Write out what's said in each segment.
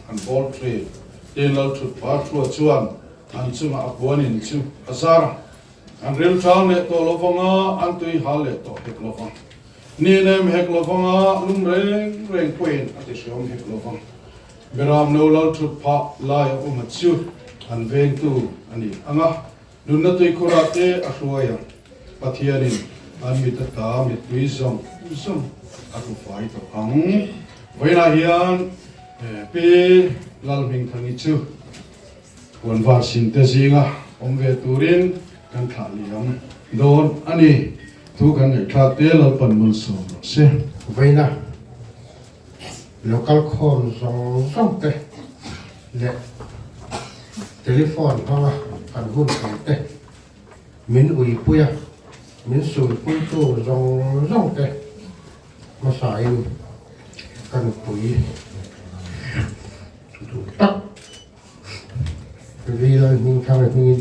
an bawl thin. Tin, Lalthutpa Hrua chuan an chungah a puanin chu a zar a. An rilṭam leh tawh lo vang a, an tui hal leh tawh hek lo vang. Ni nem hek lo vang a, lum reng reng pawhin a ti hreawm hek lo vang. Beram no lal ṭhut phah lai a awm a chu an vengtu a ni ang a, nunna tuikhurah te a hruai ang. Pathianin an mit ata mittui zawng zawng a hmu fai tawh ang. Vawiinah hian Pi Lalhmingthangi chu Puanvar sinte zinga awm ve turin kan thlah liam dawn a ni. Thu kan ngaihthlak te Lalpan malsawm rawh se. Vawiina local khawm zawng zawng te leh telephone hmanga kan hun tam te min uipui a, min sulpuitu zawng zawng te hmasain ka nupui duh tak. Vila hming thar hmingin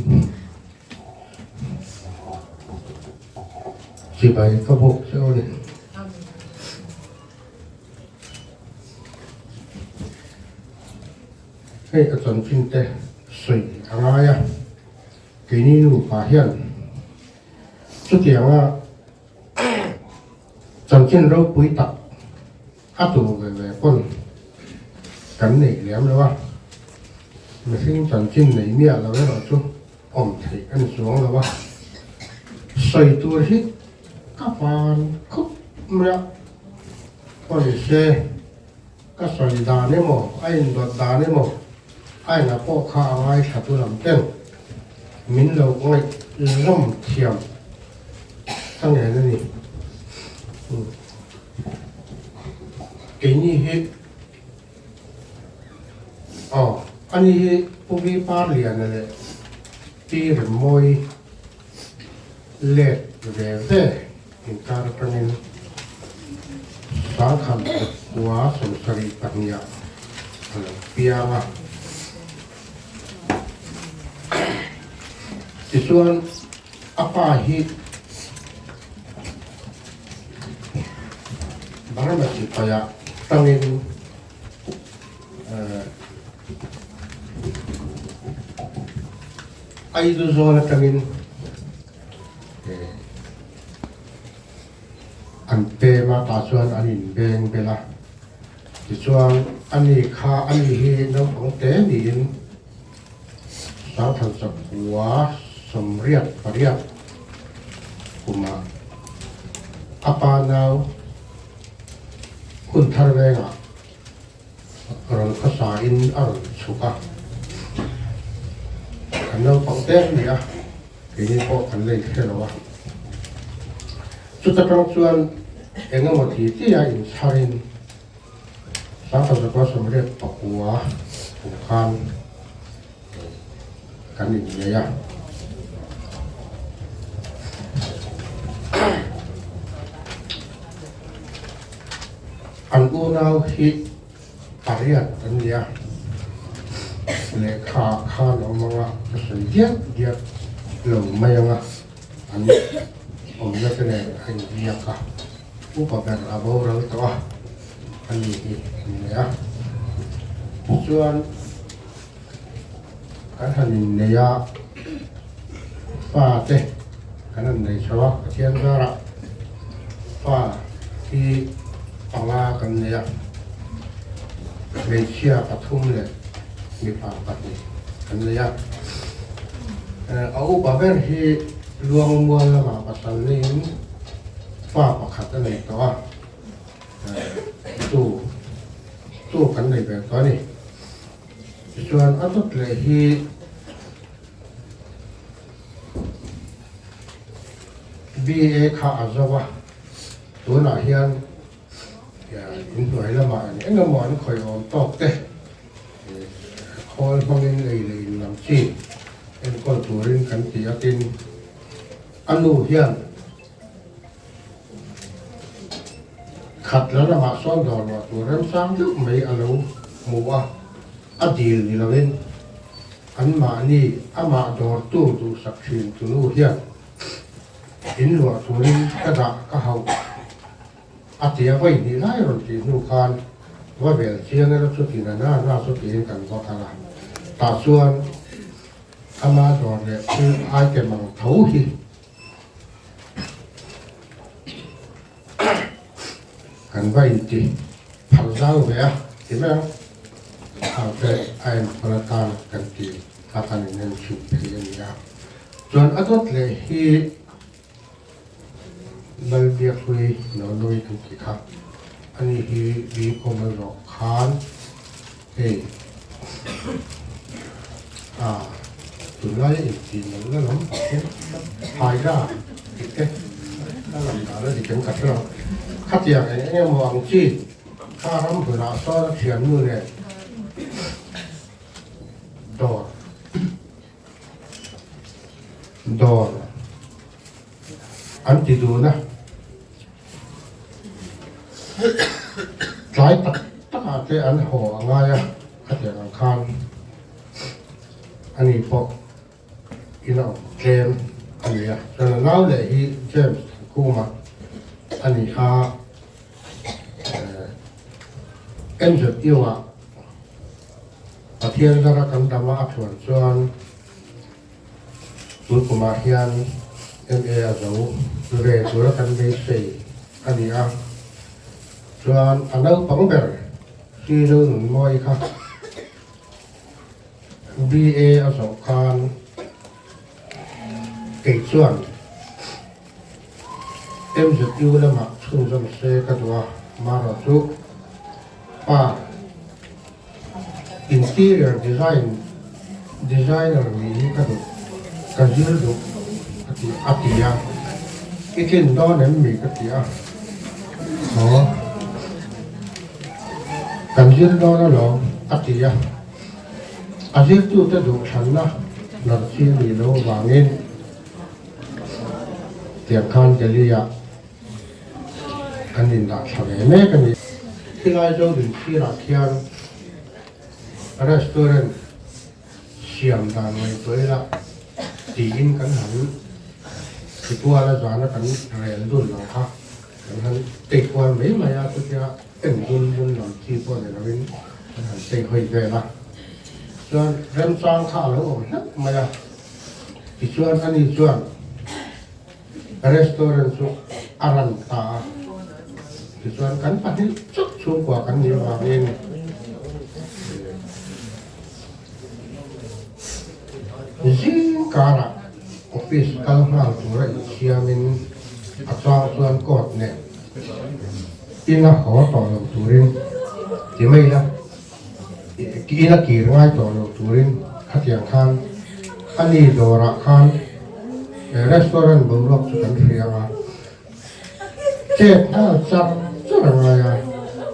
chibai ka bawk che aw ni. Hei a chanchin te sawi a ngai a, keini nupa hian chutianga chanchin ropui tak A tur ve ve pawn kan nei lem lo a, mihring chanchin nei miah lo erawh chu awm theih a ni chuang lo a, sawi tur hi ka van khup mai a, pawn se ka sawi dan emaw a indawt dan emaw a ina pawh kha a ngaithla tu lam ten min lo ngaih zawm thiam ka ngen a ni. Keini hi aw ani hi Pu Vi Parliana leh Pi Remmawi let ve ve inkar atangin Sangkhan khua 72 ah a lo piang a. Tichuan a pa hi Burma sipai ah tangin Aizawl atangin an pem a tah chuan an inbeng bel a tichuan ani kha ani hi naupang te niin 1988 kumah a pa nau hun thar vengah rawn khawsa in a rawn chhuk a, kan naupang te a ni a, keini pawh kan la inhre lo a. Chuta tang chuan eng emaw ti ti a inchharin 1989 kum khan kan innei a. An unau hi pariat an ni a, lehkha khan awm anga ka sawi diak diak lo mai anga an awmna te nen a inbiak a, upa ber a boral tawh a, a ni hi an nei a. Tichuan kan han innei a, fa te kan han nei chho a, Pathian zarah fa hi panga kan nei a, hmeichhia pathum leh mipa pahnih kan nei a. A upa ber hi Luangmual lamah pasal neiin fa pakhat a nei tawh a, tu tu kan nei ve tawh a ni. Tichuan a dawt leh hi BA kha a zo a, tunah hian inhnuai lamah eng emaw an khawih awm tawk te khawl hmangin ei leh in lam chi enkawl turin kan ti a tin a nu hian Khat la ramah sawn dawr luah tur remchang deuh mai a lo hmu a, a dil ni loin anmahni amah dawrtu duhsak thin tunu hian in luah turin ka dah ka hauh a tia vawi hnih lai rawn tih hnu khan. Va vel chiang ila chu ti na na na chu tiin kan va kal a, tah chuan ama dawr leh thil item ang tho hi kan va inti phal zau ve a ti mai ang, thau te a enkawl atan kan ti a kan inen chhip thei a ni a, chuan a dawt leh hi Lalbiakhlui Nonui kan tih kha ani hi Bcom a zawh khan hei a tunlai a intih loh na lam te Haira tih te a lam dan a dik em ka hre lo khatiang eng eng emaw ang chi kha ram hmunah sawn a thiannu nen dawr Dawr an ti dun a, tlai tak takah te an haw a ngai a, khatiang ang khan ani pawh in a awm tlem a ni a. Chuan a nau leh hi James Thangkhuma a ni a, NZU-ah Pathian zara kan dama a tluan chuan tun kumah hian MA a zo ve tura kan beisei a ni a. Chuan a naupang ber Sri Zonunmawi kha BA a zawh khan kei chuan MZU lamah chhunzawm se ka duh a, marawh chu pa Interior design designer nih hi ka duh, ka zir duh a ti a ti a, i tlin dawn em mi ka ti a, haw kan zir dawn alawm a ti a, a zirtute duh thlanna lar chi a nih loh avangin tiang khan Delhi ah Kan indah thla ve mek a ni. Khilai zo din thirah khian restaurant siam dan ngaihtuah ila tiin kan han tikual a zana kan rel dun lo kha kan han tei kual mai mai a chutia en dun dun lam chi pawh ni lovin kan han tei hawi vel a chuan remchang kha a lo awm hlauh mai a tichuan ani chuan Restaurant chu a ran ta a, tichuan kan pahnih chauh chhungkua kan nih avangin zing karah office kal nghal tura insiamin a chang chuan coat nen ina haw tawh lo turin ti mai ila, ina kir ngai tawh lo turin khatiang khan a ni dawrah khan Restaurant boruak chu kan hria a, chet nghal char char a ngai a,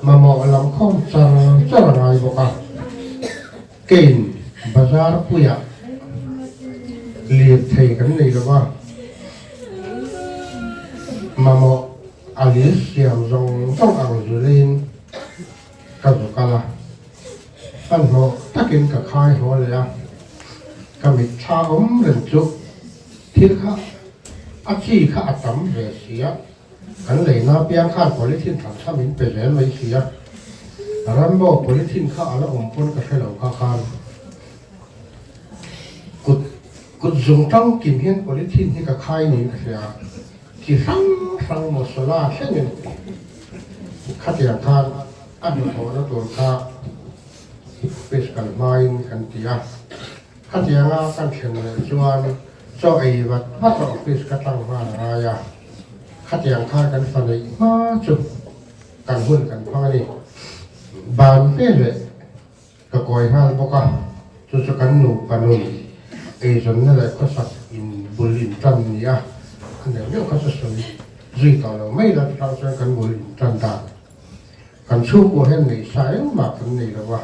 mamawh lam khawm char char a ngai bawk a. Kein bazar puiah lirthei kan nei lo va, mamawh a lir siam zawng zawng ang zuliin ka zu kal a, hmanhmawh takin ka khai haw leh a, ka mitthla awm reng chu thil kha a chi kha a tam ve si a, kan leina piang khan polythene tham tham in pe zel mai si a, Rambo polythene kha a la awm pawn ka hre lo kha khan kut kut zung tang kim hian polythene hi ka khai niin ka hria a, chi hrang hrang masala thlengin khatiang khan a hnathawhna tur kha office kal hmain kan ti a, khatianga kan thlen leh chuan chaw ei vat vat a office ka tlang nghal a ngai a, khatiang khan kan fa neih hma chu kan hun kan hmang a ni. Ban veleh Ka kawi nghal bawk a, chu chu kan nupa nun eizawnna leh khawsak in bul in tan ni a, a neuh neuh kha chu sawi zui tawh lo mai la chutang chuan kan bul in tan dan. Kan chhungkua hian neih sa engmah kan nei lo a,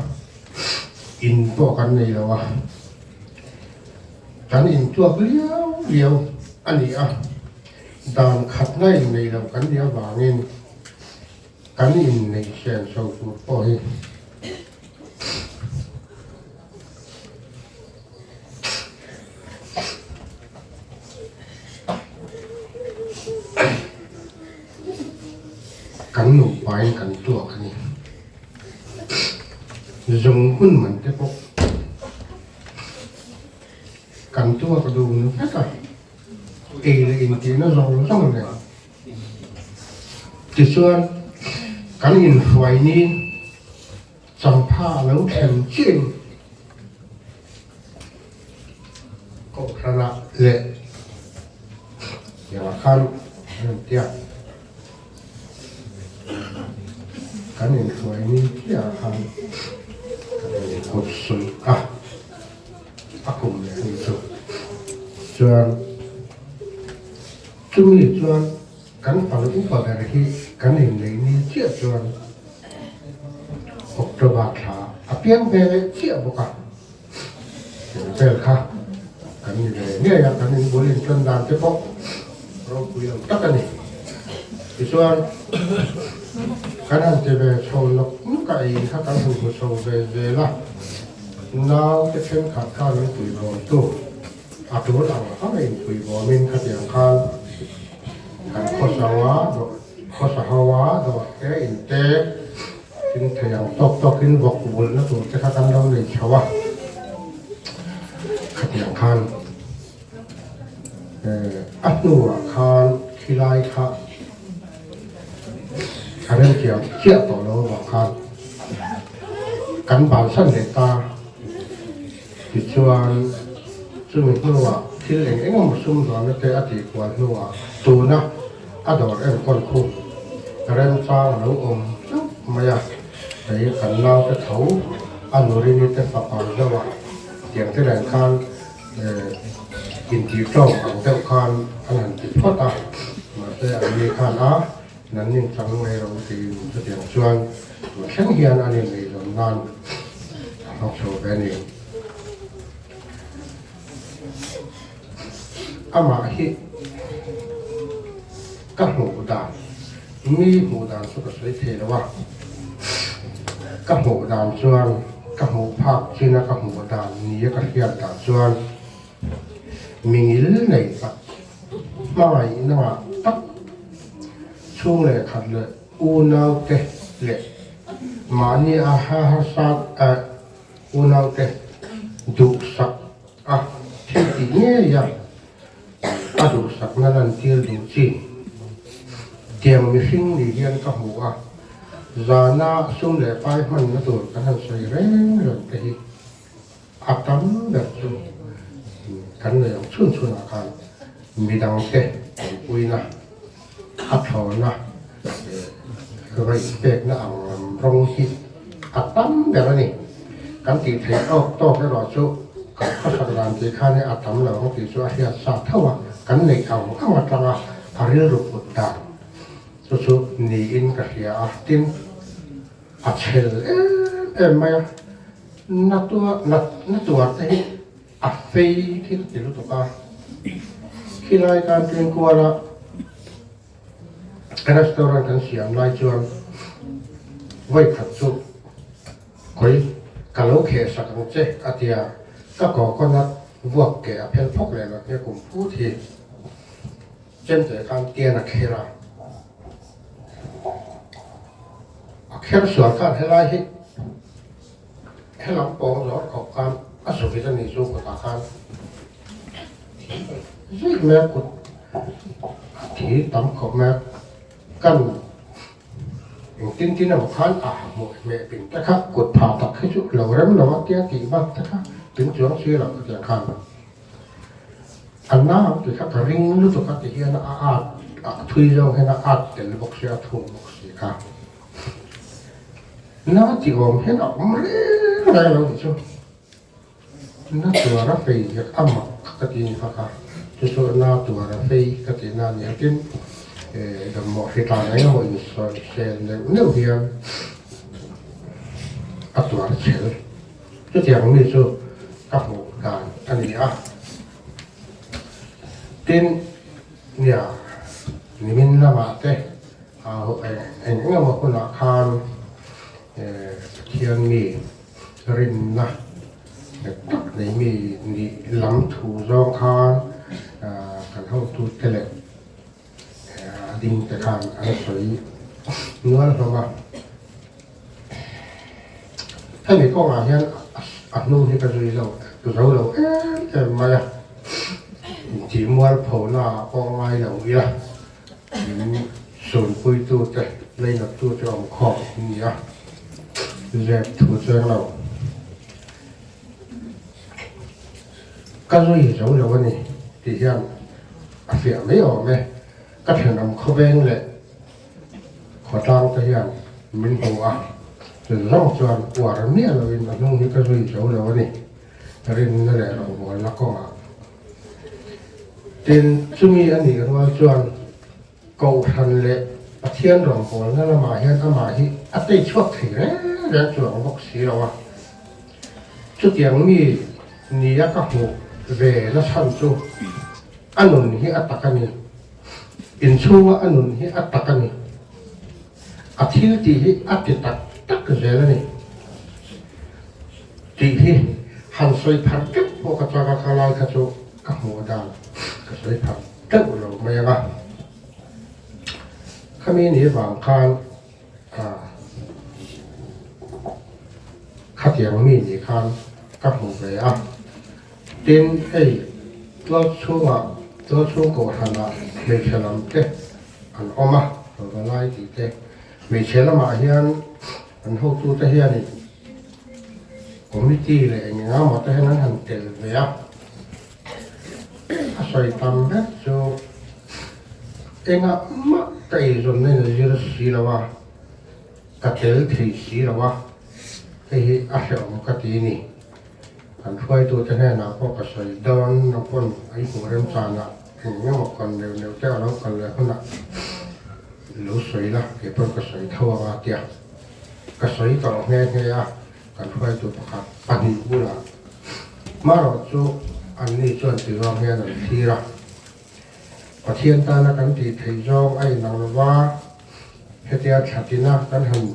in pawh kan nei lo a, kan intuak liau liau a ni a, dan khatna in nei lo kan nih avangin Kan inneih hrian so tur pawh hi kan nupain kan tuak a ni. Zung hun man te pawh kan tuak dun vek a, ei leh intihna zawng zawng nen. Tichuan, kan inhruai ni champha a lo thlen chiah in Kohhranah leh tiangah khan an rawn ti a. Kan inhruai ni chiah ah khan kan inkut suih a, a kum leh ni chu. Chuan chumi chuan kan fanu upa ber hi kan inneih ni chiah chuan October thla a piang ve leh chiah bawk a, eng vel kha kan ni ve ngei a, kan inbul intan dan te pawh ropui lo tak a ni. Tichuan kan han ti ve chho nawk nawk a, ei kha kan han hmu chho ve zel a, naute thenkhat khan an puibawmtu a tul ang ang a inpuibawmin khatiang khan kan khawsa a, khawsa ho a, dawrte inte tin thei ang tawk tawkin vawk vulhna tur te kha kan lo nei chho a, khatiang khan a hnuah khan khilai kha a remtiang chiah tawh lo avang khan kan bansan leh ta. Tichuan, chumi hnuah thil eng eng emaw sumdawnna te a tihkual hnuah tuna a dawr enkawl khu remchang a lo awm hlauh mai a, hei kan naute tho a nurini te fapa zauh a, tiang te nen khan intih ṭawng ang deuh khan an han ti phawt a, mahse an ni khan a nan ninchang mai lo tiin chutiang chuan Tun thleng hian an inneihzawn nan a hlawk chho ve a ni. Amah hi ka hmuh dan, mi hmuh dan chu ka sawi thei lo a, ka hmuh dan chuan ka hmuh phak china ka hmuh dan nia ka hriat dan chuan mi ngil nei tak, hmangaihna ngah tak, chhung leh khat leh Unaute leh mahni a harsat a unaute duhsak a thil tih ngei a, a duhsakna lantir duh chi. Tiang mihring ni hian ka hmu a, zana sum leh pai hmanna tur kan han sawi reng reng te hi a tam ber chu kan nei ang chhun chhunah khan midangte tanpuina A thlawna raih pekna ang lam rawng hi a tam ber a ni. Kan tih theih tawk tawk erawh chu kan khawsak dan tih khan a tam lo ang tih chu a hriat sa tho a, kan neih ang ang atanga a rilru put dan chu chu niin ka hria a, tin a chhel em em mai a, na tuar na tuar te hi A fei thil ti lutuk a, khilai kan tleng kual a restaurant kan siam lai chuan vawi khat chu khawi ka lo kheh sak ang che a ti a, ka coconut vuak ke a phel phawk leh lo nia kum phut hi chemte khan tian a kher a, a kher sual khan helai hi. Helam pawng zawr khawp khan a zuvit a nih chu kutah khan thi zui mai a, kut a thi tam khawp mai a, kan engtin tin emaw khan a hmuh hmeh pin te kha kut phah tak hi chu lo rem lo a tia tih bak te kha tling chuang si lo khatiang khan a nau ti kha ka ring lutuk a ti hian a at a thui zawng hian a at tel bawk sia a thum bawk si kha. Na ti awm hian a awm reng reng lo tih chu na tuara fei hian a mak ka ti ni kha kha chu chu na tuara fei ka tih na a ni a tin damhmawh hri tlan eng emaw insawi sel neuh neuh hian a tuar chhel chutiang mi chu ka hmuh dan a ni a tin nia nimin lamah te. Eng eng emaw hunah khan Pathian mi rinna nghet tak nei mi nih lam thu zawng khan kan hotute leh a dingte khan an sawi nual hlawm a. Hemi kawngah hian a hnung hi ka zui lo zo lo em em mai a, intih mualphona ah pawh ngai lo ila min sunpuitute, leinatute awm khawm an ni a, zep thu chuang lo. Ka zui zo lo a ni tih hian a fiah mai awm e, ka thenawm khawveng leh Khawtlang te hian min hmu a, chu zawng chuan uar miah loin a hnung hi ka zui zo lo a ni, rinna leh rawngbawlna kawngah. Tin, chumi a nih rual chuan Kohhran leh Pathian rawngbawlna lamah hian amah hi a tei chhuak thei reng reng chuang bawk si lo a. Chutiang mi nia ka hmuh ve na chhan chu a nun hi a tak a ni. Inchhunga a nun hi a tak a ni. A thil tih hi a ti tak tak zel a ni tih hi han sawi phar teuh pawh ka chak a, kha lai kha chu ka hmuh dan ka sawi phar teuh lo mai ang a. Khami ni vang khan khatiang mi ni khan ka hmu ve a. Tin, hei tual chhungah, tual chhung kohhranah hmeichhe lam te an awm a, Rawvalai tih te. Hmeichhe lamah hian an hotute hianin committee leh eng eng emaw te hian an han tel ve a. A sawi tam ber chu engah mah ka eizawnna in a zir si lo a, ka tel thei si lo a, hei hi a hrehawm ka ti ni. Kan hruaitute hnenah pawh ka sawi dawn na pawn a i hmuh remchanah eng emaw kawn neuh neuh te a lo kal leh hunah lo sawi la, kei pawn ka sawi tho ang a tia. Ka sawi tawh nghe nghe a, kan hruaitu pakhat pahnih bulah hmarawh chu anni chuan ti zawng hian an thlir a. Pathian tana kan tih theih zawng a inang lova, hetia thlatina kan han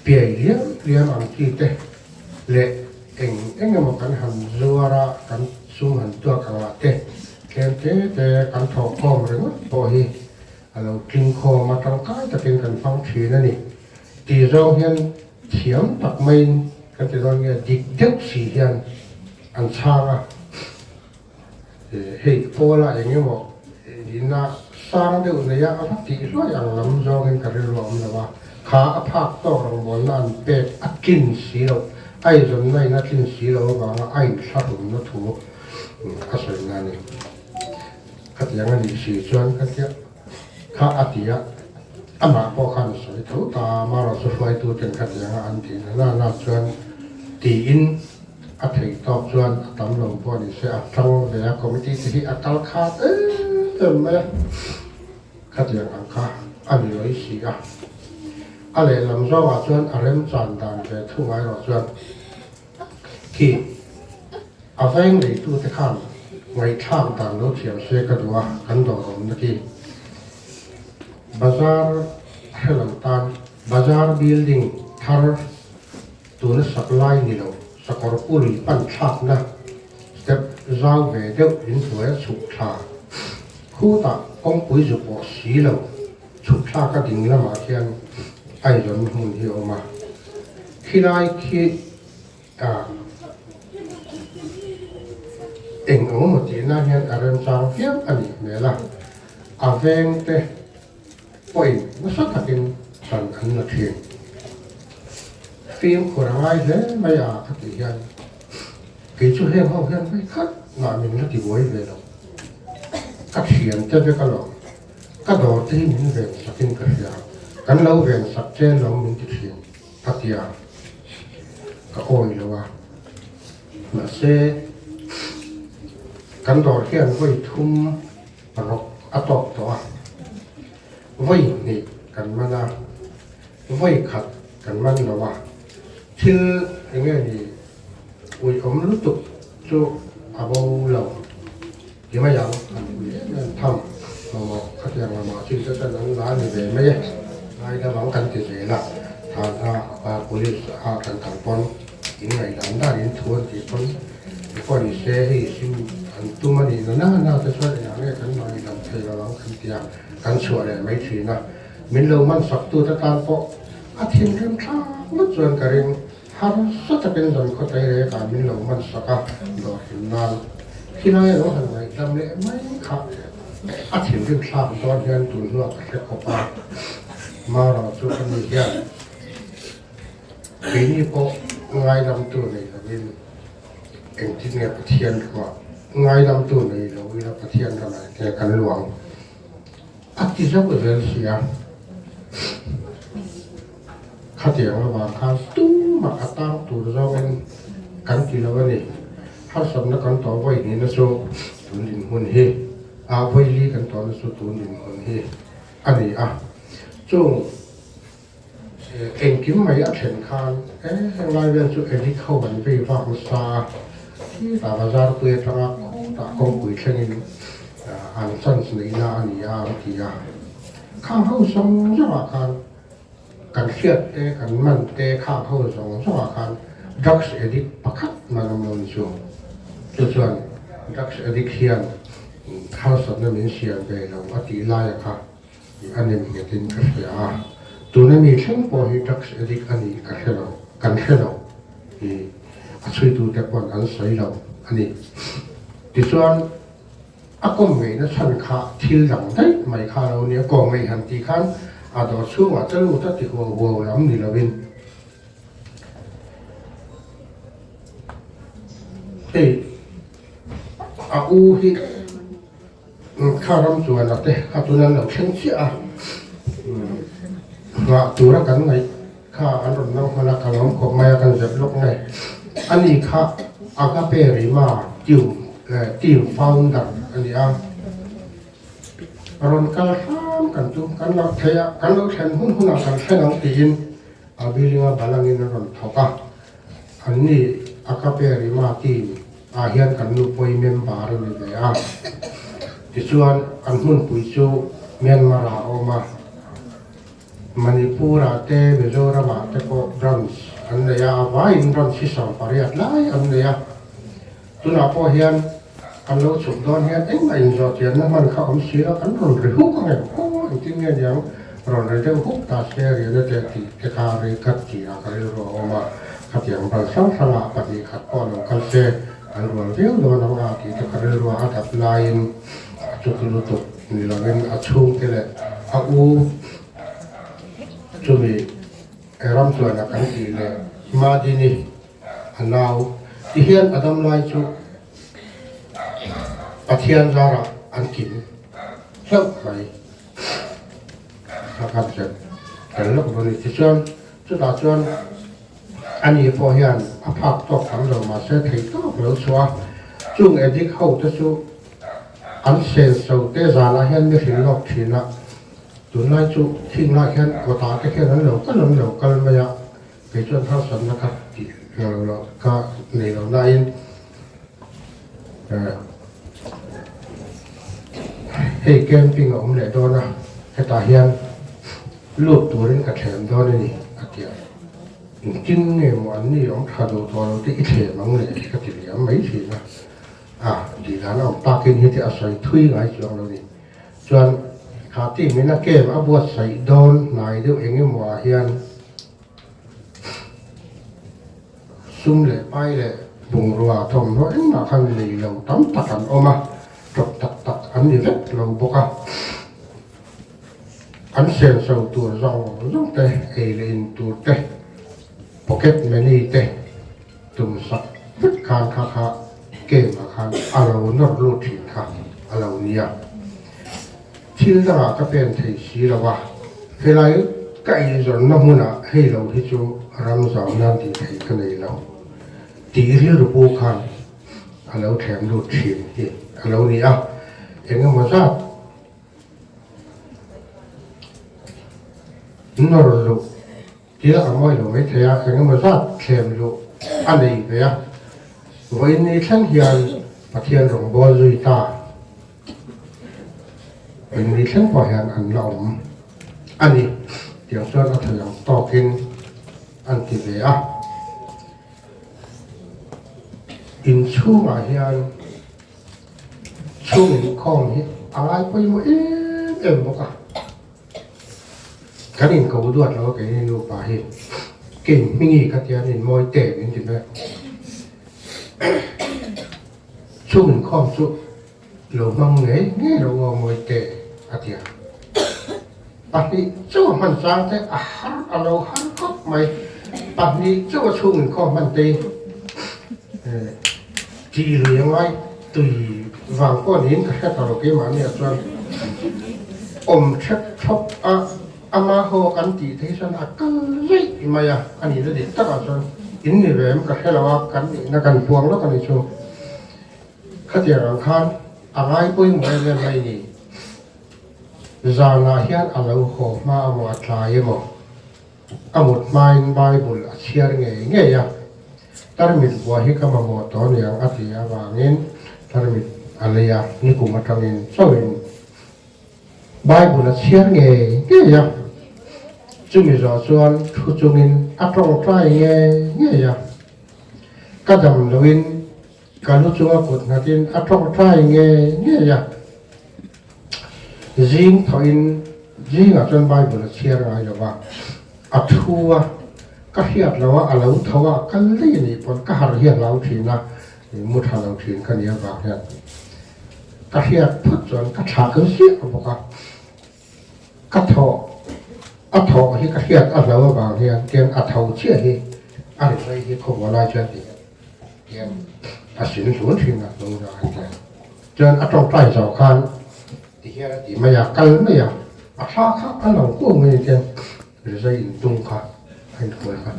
piai liam liam ang chi te leh eng eng emaw kan han zuar a, kan sum han tuak angah te tlem te te kan thawhkhawm ringawt pawh hi a lo tling khawm a, tangkai takin kan hmang thin a ni tih zawng hian thiam tak maiin kan ti dawn nge dik deuh si hian an chhang a. Hei Paula eng emaw ina sang deuh neia a va tih hluai ang lam zawngin ka rilru a awm lo a, kha a phak tawk rawngbawlna an pek a tlin si loh, a inzawnna in a tlin si loh avanga a inthlahrunna thu a sawi na a ni. Khatiang a nih si chuan ka tia kha a ti a, amah pawh khan a sawi tho ta a, amaherawhchu hruaituten khatianga an tih na na na chuan tiin, A theih tawk chuan a tam lo pawh ni se a tang ve a, committee te hi a kal khat em em mai a, khatiang ang kha a ni lawih si a. A lehlam zawngah chuan a remchan dan ve thung erawh chuan khi a veng neitute khan ngaihthlak dan lo thiam se ka duh a, kan dawrawmna khi bazar hrelo tan bazar building thar Tuna sak lai ni lo, sakawr pului pan thlakna step zau ve deuh in hnuai a chhuk thla. Khutah kawngpui zu pawh si lo, chhuk thlak a ding lamah khian Aizawn hmun hi a awm a. Khilai khi ah eng ang emaw tih nan hian a remchang viau a nih hmel a, a veng te pawhin nasa takin tan an la thin. Fimkhur a ngai hle mai a ka tih hian kei chu heng ho hian vei khat mah min la ti buai ve lo. Ka thian te vek alawm, ka dawr te hi min ven sakin ka hria, kan lo ven sak che lo min ti thin a tia ka awi lo a. Mahse kan dawr hian vawi thum rawk a tawk tawh a, vawi hnih kan man a, vawi khat kan man lo a, thil eng nge ni uiawm lutuk chu a bo lo ti mai ang, an ui em em tham mamawh khatiang lamah chin te chuan an la ni ve mai e, ngaidam ang kan ti zel a, thana a police a kan kal pawn. In ngaihdan dan in thu an tih pawn pawh ni se hei sim an tum a nih na na na te chuan engah nge kan ngaidam thei lo ang kan ti a, kan chhuah leh mai thin a. Min lo man sak tu te tan pawh a thinrim thlak ngawt chuan ka ring. Harsa takin zan khaw tlai rek ah min lo man sak a, dawr hlim nan khilai a lo han ngaihdam leh mai kha a thinrim thlak dawn hian tun hnuah ka hre khawp a, Mara chu ka ni hian keini pawh ngaidamtu nei lovin engtin nge Pathian ruah ngaidamtu nei lo ila Pathian ramah te kan luang a ti zauh zel si a. Khatiang avang khan tumah a tang tur zawngin kan ti lo a ni. Harsatna kan tawh vawi hnihna chu tun dinhmun hi, a vawi li kan tawhna chu tun dinhmun hi a ni a. Chung engkim mai a thlen khan e henglai vel chu addict ho an vei vak nasa a, khitah bazar pui atanga khutah kawngpui thlengin an chance neihna a ni a an ti a. Khang ho zawng zawngah khan kan hriat te, kan man te khang ho zawng zawngah khan drugs addict pakhat man awm lo ni chu. Chu chuan drugs addict hian harsatna min siam ve lo a tih laia kha a nem nghetin ka hria a. Tuna mi thleng pawh hi drugs addict a nih ka hre lo, kan hre lo i a chhuitute pawn an sawi lo a ni. Tichuan. A kawm ngeihna chhan kha thil dang daih mai kha lo nia, kawm ngeih han tih khan a dawr chhungah te lut a ti huau huau lam ni lovin hei a u hi kha ram chuan a te kha tuna an lo thleng chiah a, nghah tura kan ngaih kha an rawn lo hman a, ka lawm khawp mai a kan zep lawk nge ani kha Agape Rima Team team founder a ni a, rawn kal hram kan chu kan lo thei a, kan lo thlen hun hunah kan thlen ang tiin a building a balangin a rawn thawk a, anni Agape Rima team ah hian kan nu pawi member a ni ve a, tichuan an hmunpui chu Myanmar ah a awm a. Manipur-ah te, Mizoram-ah te pawh branch an nei a, a vaiin branch hi 80 lai an nei a. Tunah pawh hian kan lo chhuk dawn hian engmah inzawh chianna hman kha awm si lo, kan rawn ri huk ang em aw, engtin nge niang rawn ri deuh huk ta se rian a teh tih te kha ri khat tih ah ka rilru a awm a, khatiang branch hrang hrangah pahnih khat pawh lo kal se an rual viau dawn ang a tih te ka rilru a dap laiin a chuk lutuk. Ni lovin a chhungte leh a u chumi ram chuan a kan tih leh Madini a nau ti hian a dam lai chu Pathian zarah an kim hlauh mai a kan chet tel lawk dawn a ni. Tichuan chutah chuan ani pawh hian a phak tawk tam lo mahse thei tawk lo chhuah a, chung addict ho te chu An senso te zanah hian mi hrilh lawk thin a, tunlai chu thinglah hian kawtah te khian an lo kal an lo kal mai a, kei chuan harsatna ka tih lo lo ka nei lo nain hei camping a awm leh dawn a, hetah hian lut turin ka thlem dawn a ni a ti a, engtin nge maw an ni awm tha duh tawh lo te i thlem ang le ka ti liam mai thin a. A tih dan a awm takin hi te a sawi thui ngai chuang lo ni. Chuan kha team in a camp a buatsaih dawn hnai deuh eng emaw ah hian sum leh pai leh bungrua thawmhnaw engmah khan nei lo tam tak an awm a, tawp tak tak an ni vek lo bawk a. An senso tur zawng zawng te, ei leh in tur te, pocket money te, Tum sak vek khan kha kha game ah khan a lo nawr lut thin kha a lo nia. Thil dangah ka pen thei si lo a, helai ka eizawnna hmunah hei lo hi chu ram zau nan tih theih ka nei lo tih rilru pu khan a lo thlem lut thin hi a lo ni a, engemaw zat nawr luh Thil a ngawi lo mai thei a, eng emaw zat thlem luh a nei ve a, vawiin ni thleng hian Pathian rawngbâwl zui ta vawiin ni thleng pawh hian an la awm a ni tiang chuan a thei ang tawkin an ti ve a. Inchhungah hian chhung inkhawm hi a ngai pawimawh em em bawk a. Kan inko duat lo a keini nupa hi. Kei hmingi ka tia nin mawi te min ti mai a. Chung inkhawm chu lo hmang ngei ngei lo aw mawi te a ti a. Pahnih chauh a hman chang te a har a lo har khawp mai. Pahnih chauh a chhung inkhawm hman te tih lui a ngai tui vang pawh niin ka hre ta lo keimahniah chuan awm thep thawp a. Ama haw kan tih te hi chuan a kal daih mai a, a nihna dik takah chuan in ni ve em ka hre lo a, kan nihna kan puang lawk a ni chu. Khatiang ang khan a ngai pawimawh em em mai ni. Zanah hian a lo haw hma emaw a tlai emaw a mut hmain Bible a chhiar ngei ngei a, tarmit buai hi ka mamawh tawh aniang a ti avangin tarmit a lei a, nikum atangin chauhin Bible a chhiar ngei ngei a, chumi zawh chuan thu chungin a tawngtai ngei ngei a. Ka dam loin ka lu chunga kut nghatin a tawngtai ngei ngei a. Zing thawhin zingah chuan Bible a chhiar ngai lo va, a thu a, ka hriat lo a, a lo tho a, a kal daih a nih pawn ka harh hi a hlau thin a, mu tha lo thin ka nih avang hian. Ka hriat phut chuan ka thlah ziah bawk a, ka thawh a thawh hi ka hriat a hlo avang hian tian a tho chiah hi a ri mai hi khawmual lai chuan ti hian a sin hlun thin a hnung zawh ah hian chuan a tawngtai zawh khan ti hian a ti mai a kal mai a, a thla kha a lo kuau mai tian rizai intung kha a inkual kha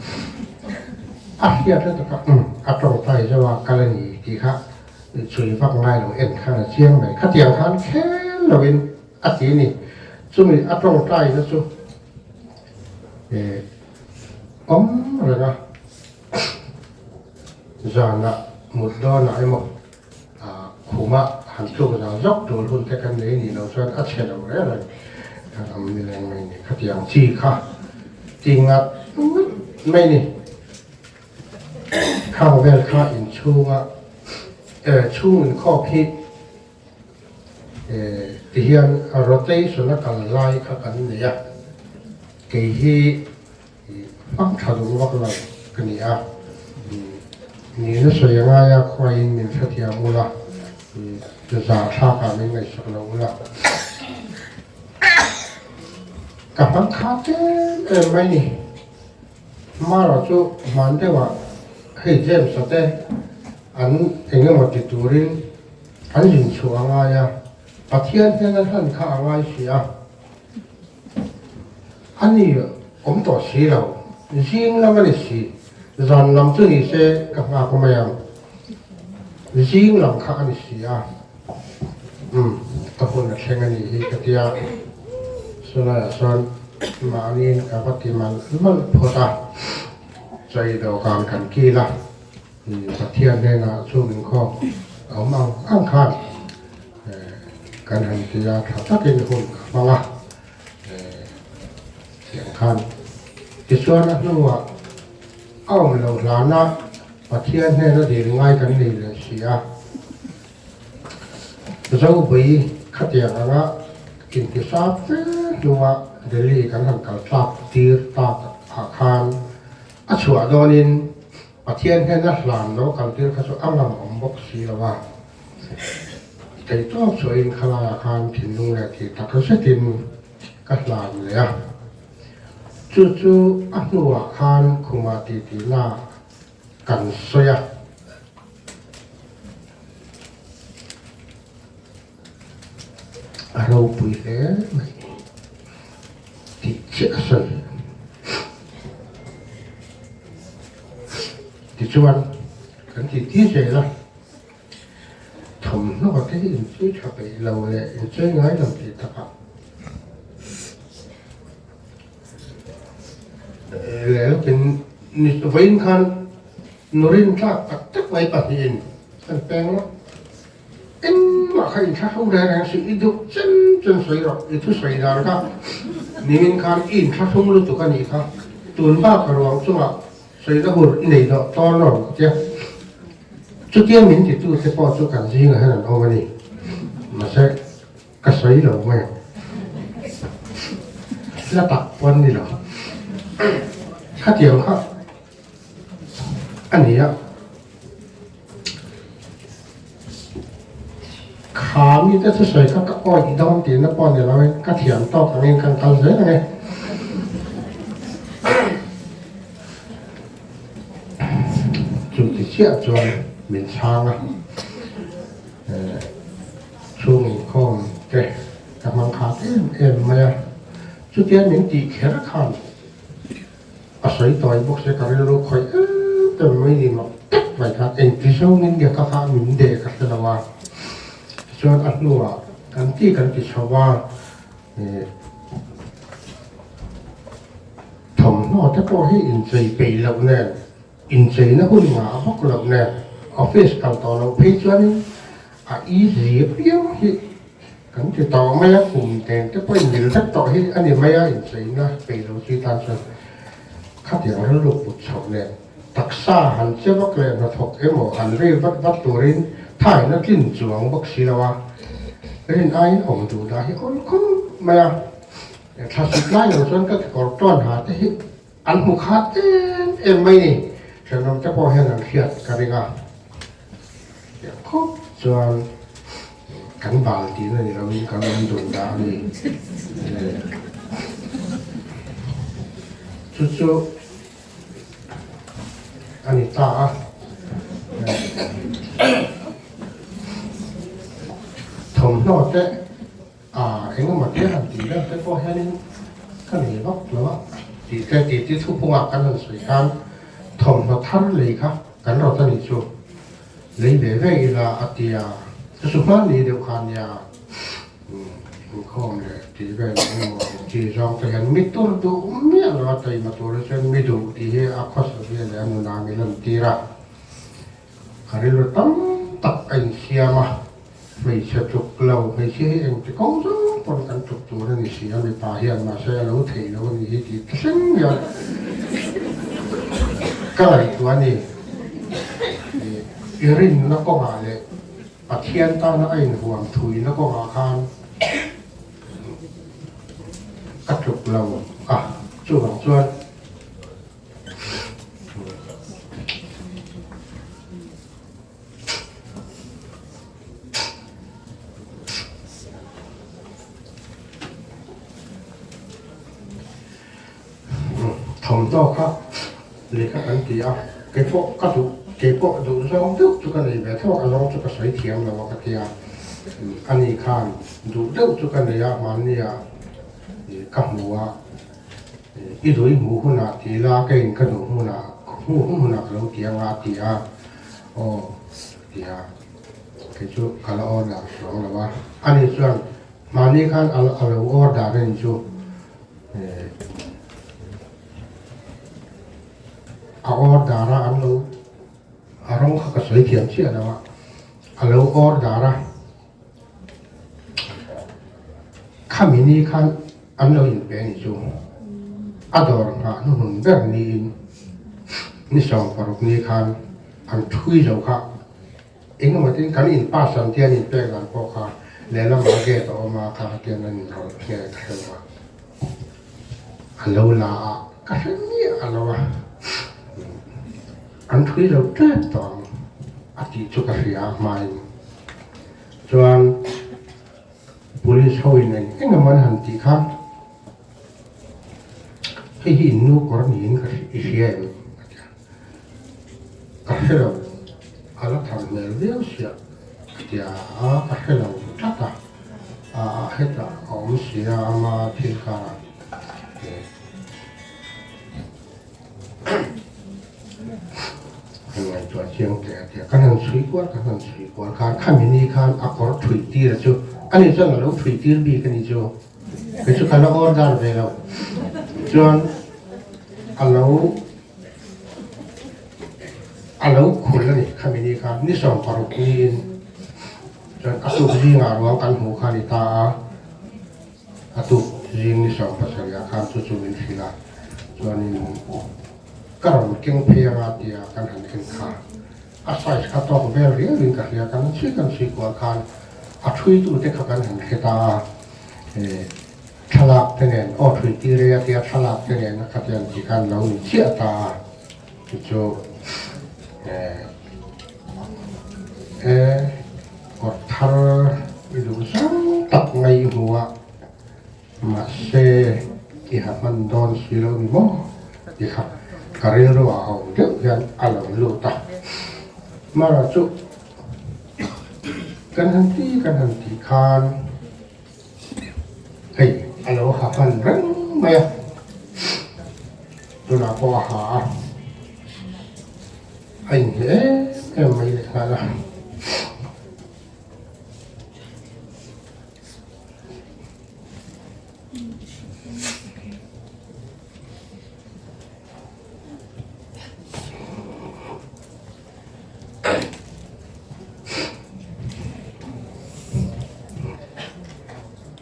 a hriat hret a umm a tawngtai zauh a kal a ni tih kha Chui vak ngai lo en khan a chiang mai. Khatiang khan khel loin a ti a ni. Chumi a tawngtaina chu awm reng a, zanah mut dawnah emaw khumah han tluk zau zawk tur hun te kan nei nih loh chuan a chhe lo reng reng kan awm ni leng mai ni. Khatiang chi kha ti ngat ngat mai ni. Khang vel kha inchhunga chhung inkhawp hi tihian rotation a kal lai kha kan nei a, kei hi hmang tha duh vak lo ka ni a, nihna sawi a ngai a, khuaiin min hrethiam ula, zahthlakah min ngaihsak lo ula. Ka hmang kha tlem em mai ni. Mara chu hman deuhah hei James-a te an eng emaw ti turin an zin chhuah a ngai a, Pathian hnena hlan kha a ngai si a, a ni awm tawh si lo, zing lam a ni si, zan lam chu ni se ka nghak mai ang, zing lam kha a ni si a, umm ka hun a thleng a nih hi ka tia, chulaiah chuan. Mahniin ka va ti malh malh phawt a, chei dawhkan kan kil a, Pathian hnenah chu min khawk awm ang ang khan kan han ti a, tha takin hun ka hmang a, tiang khan. Tichuan a hnuah a awm loh hlana Pathian hnena dil ngai kan nei leh si a. Zobui khatiang anga intisap fe hnua Delhi kan han kal tlak tir tak ah khan a chhuah dawnin Pathian hnena hlan lo kal tir kha chu a ngam awm bawk si lo a. Theihtawp chhuahin khalaiah khan thinlung leh tih tak zetin ka hlan leh a. Chu chu a hnuah khan khumah titihna kan sawi a. A ropui hle mai tih chiah a sawi. Tichuan kan tih tir zel a, thawmhnaw te hi inchei tha peih lo leh inchei ngai lo tih takah leh lawkin vawiin khan Nurin tlak tak tak mai pahnihin kan peng lawk. Engmah kha inthlahrung reng reng suh, i duh chen chen sawi rawh, i thusawi dan kha nimin khan i inthlahrung lutuk a nih kha, tun bak ruang chungah sawina hur i nei dawh tawn rawh ka tia. Chutia min titu te pawh chu kan zingah hian an awm a ni. Mahse ka sawi lo mai ang. La tak pawn ni lo. Khatiang kha. A ni a. Kha mite thusawi kha ka awih dawn tihna pawh ni loin ka thiam tawk angin kan kal zel ang e. Chu ti chiah chuan min chhang a, chhung inkhawm te ka hmang khat em em mai a, chutia min tih kher khan A sawi tawi bawk se ka rilru khawih em em mai ni mak tak mai khan engti zawngin nge ka kha min deh ka hre lo a, tichuan a hnuah kan ti kan ti chho a, ih thawmhnaw te pawh hi inchei peih loh nen incheina hun ngah vak loh nen office kal tawh loh phei chuanin a easy apiang hi Kan ti tawh mai a, kum teng te pawhin mil vek tawh hi a ni mai a, incheina peih lo chi tan chuan khatiang rilru put chhoh leh taksa han che vak leh hnathawk emaw han rei vat vat turin thain a tlin chuang bawk si lo a, rin aiin awm duh dah hi awl khawp mai a, thlasik lai lo chuan ka kekawr tawn ha te hi an hmu khat em em mai ni, thenawm te pawh hian an hriat ka ring a, khawp chuan. Kan bal tihna ni loin kan awm dun dah a ni. Chu chu a ni ta a. Thawmhnaw te a engemaw te han tih vel te pawh hianin ka nei vak lo a tih te tih te thuphungah kan han sawi khan thawmhnaw thar lei kha kan rawt a nih chu. Lei ve ve ila a ti a, chu chu hmanni deuh kha nia inkhawm leh tih vel ang emaw ti zawng te hian mi tur duh miah lo a taima tur hi chuan mi duh tih hi a khawsa zia leh a nunah mi lan tir a, ka rilru tam tak a insiam a, hmeichhe tluk lo, hmeichhia hi engti kawng zawng pawn kan tluk tur a ni si a, mipa hian mahse a lo theih lo a nih hi tih thleng hian ka ngaihtuah a ni. I rinna kawngah leh Pathian tana a inhuam thuina kawngah khan ka tluk lo a, chuvang chuan Thawmhnaw kha lehkha kan ti a, keipawh ka duh, keipawh duh zawng deuh chu ka nei ve tho a, a zawng chu ka sawi thiam lo a ka ti a, ani khan duh deuh chu ka nei a, mahnia ka hmu a, i duh i hmuh hunah ti ila keiin ka duh hmunah hmuh hmunah ka lo ti anga a ti a, aw ti a, kei chu ka la order suang lo a, ani chuan Mahni khan a lo order a ni chu a order a an lo a rawng kha ka sawi thiam chiah lo a a lo order a khami ni khan an lo inpe a ni chu a dawr nghah hnuhnun ber niin ni 16 ni khan an thui zo kha. Engemaw tin kan in pass ang tian in pek dan pawh kha lehlamah gate a awm a kha tian an inrawlh nge ka hre lo a, a lo la a ka hre miah lo a, an thui lo tep tawh ang a tih chu ka hria a hmain chuan police ho in eng engemaw an han tih khan hei hi in nu kawr niin ka i hria em a ti a. Ka hre lo, a la thar hmel viau sia a ti a, ka hre lo tlat a, a hetah a awm si a, ama thil karah kan ngaihtuah chiang teh a ti a, kan han chhui kual kan han chhui kual khan khami ni khan a kawr thui tir a chu ani chuan a lo thui tir bik a ni chu, kei chu ka la order ve lo chuan a lo. A lo khul a ni khami ni kha ni 16 niin chuan a tuk zingah ruang kan hmuh kha a ni ta a, a tuk zing ni 17 ah khan chu chu min hrilh a, chuanin ka rawn keng phei anga tia kan han en kha a size kha tawk vel riauin ka hria kan chhui kan chhui kual khan a thuitute kha kan han hre ta a, Thlalak te nen aw thui tir e a tia thlalak te nen a khatiang tih khan lo ni chiah ta a ti chu. E kawr thar i duh zau tak mai i hmu a, mahse i ha hman dawn si lo ni maw ti kha ka rilru ah ho deuh hian a lo lut a. Mara chu kan han ti kan han ti khan hei a lo ha hman reng mai a, tunah pawh a ha a. A inhne em em mai leh nghal a.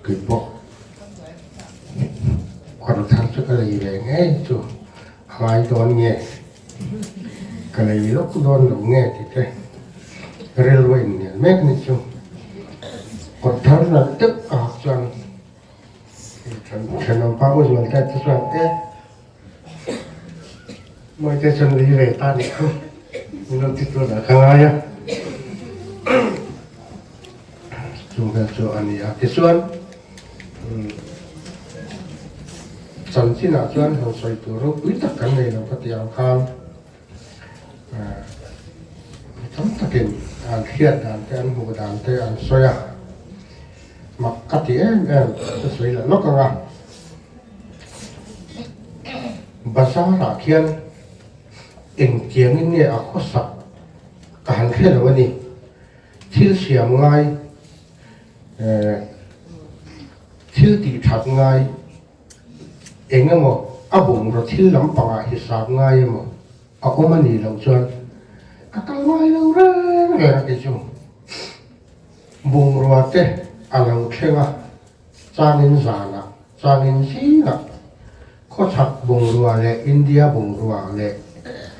Keipawh kawr thar chu ka lei ve ngei chu a ngai dawn nge. Ka lei lawk dawn lo nge tih te rilru a inhnial mek ni chu kawt thar nalh deuh ka hak chuan thenawmpa u zual te te chuan e mawi te chuan lei ve ta nih khu min rawn ti tur ah ka ngai a chung vel chu a ni a tichuan Chanchinah chuan han sawi tur ropui tak kan nei lo ka tih ang khan mi tam takin an hriat dan te an hmuh dan te an sawi a, mak ka ti em em ka sawi lah lawk ang a. Bazar-ah khian engtiangin nge a khawsak ka han hre lo a ni, thil siam ngai Thil tih that ngai eng emaw a bungraw thil lampangah hisap ngai emaw a awm a nih loh chuan a kal ngai lo reng reng a ti chu. Bungrua te a lo thleng a, changin zanah, changin zingah khawchhak bungrua leh India bungrua leh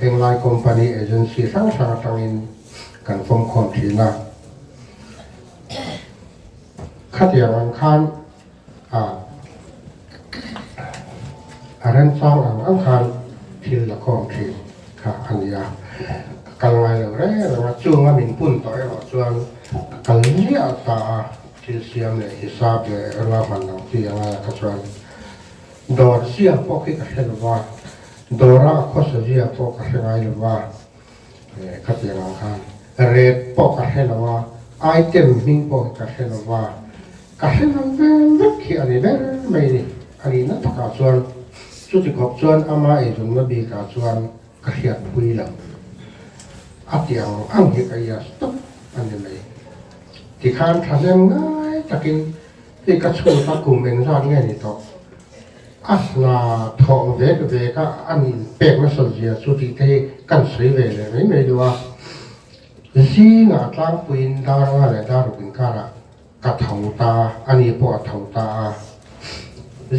henglai company agency hrang hrang atangin kan fawmkhawm thin a. Khatiang ang khan a a remchang ang ang khan thil la khawm thin kha a ni a, ka kal ngai lo reng reng a, chunga min pun tawh erawh chuan ka kal ziah ta a, thil siam leh hisap leh ruahman ang chi anga ka chuan dawr zia pawh khi ka hre lo va, dawra a khawsa zia pawh ka hre ngai lo va. Khatiang ang khan rate pawh ka hre lo a, item hming pawh hi ka hre lo va, ka hre lo vel vek hi a ni ber mai ni. A nihna takah chuan chuti khawp chuan ama eizawnna bikah chuan ka hriat pui lo. A ti ang ang hi ka ias tawp a ni mai. Tikhan thahnem ngai takin hei ka chhut a kum engzat nge ni tawh? A hna thawh vek vek a an inpek nasa zia chu tih te hi kan sawi ve leh mai mai duh a. Zingah tlangpuiin dar nga leh dar ruk inkarah ka tho ta a, ani pawh a tho ta a.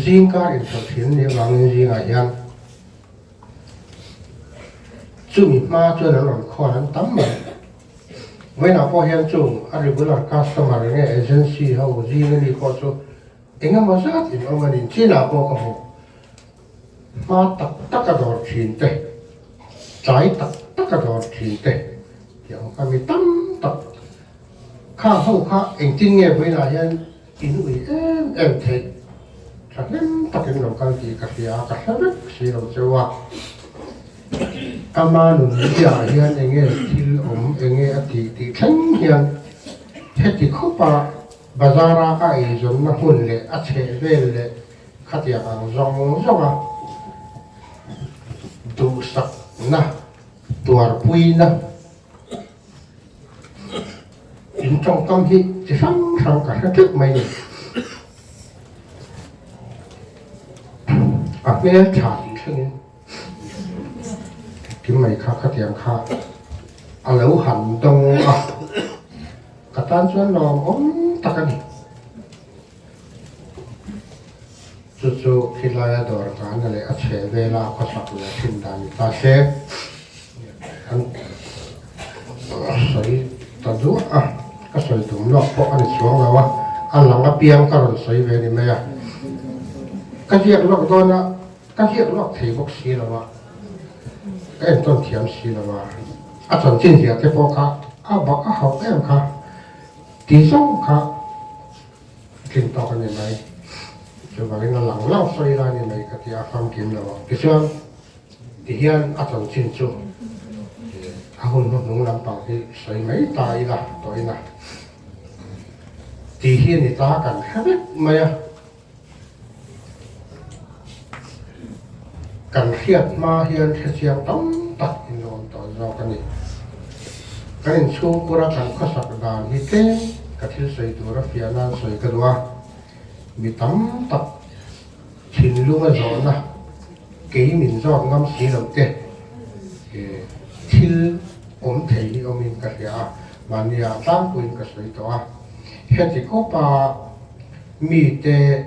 Zingkar inchawlh thin anih avangin zingah hian chumi hma chuan an rawn khawn an tam mai. Vawiinah pawh hian chung a regular customer nge agency ho zing ami pawh chu Engemaw zat in awm a ni. Chinah pawh ka hmu. Hma tak tak a dawr thin te, tlai tak tak a dawr thin te tih ang kha mi tam tak kha ho kha engtin nge vawiinah hian in ui em em theih thahnem takin lo kal tih ka hria a, ka hre vek si lo cheu a. Ama nunziaah hian enge thil awm enge a tih tih thleng hian heti khawpa Bazar-a a eizawnna hmun leh a chhehvel leh khatiang ang zawng zawnga duhsakna, tuarpuina in tawngkam hi chi hrang hrang ka hre teuh mai ni. A hmel tha tih thlengin kim mai kha khatiang kha a lo han dawng a. Ka tan chuan lawmawm tak a ni. Chu chu khilaia dawr kana leh a chheh vela a khawsak leh a thin dan ni ta se an sawi ta duah a, ka sawi tum lawk pawh a ni chuang lo a, a lang apiang ka rawn sawi ve ni mai a. Ka ziak lawk dawn a, ka ziak lawk thei bawk si lo a, ka entawn thiam si lo a. A chanchin ziah te pawh kha a bak a hauh em kha ti zawng kha tlin tawk a ni mai. Chuvangin a lang lang sawi la a ni mai ka ti a, famkim lo ang. Tichuan tihian a chanchin chu a hun hnuhnung lampang hi sawi mai ta ila tawhin a ti hi a ni ta kan hre vek mai a. Kan hriat hma hian hrechiang tam tak in awm tawh zawk a ni. Kan inchhungkura kan khawsak dan hi tlem ka thil sawi tura fiah nan sawi ka duh a, mi tam tak thinlunga zawhna kei min zawt ngam si lo te thil awm thei hi awmin ka hria a, mahnia tlangpuiin ka sawi tawh a, heti khawpa Mite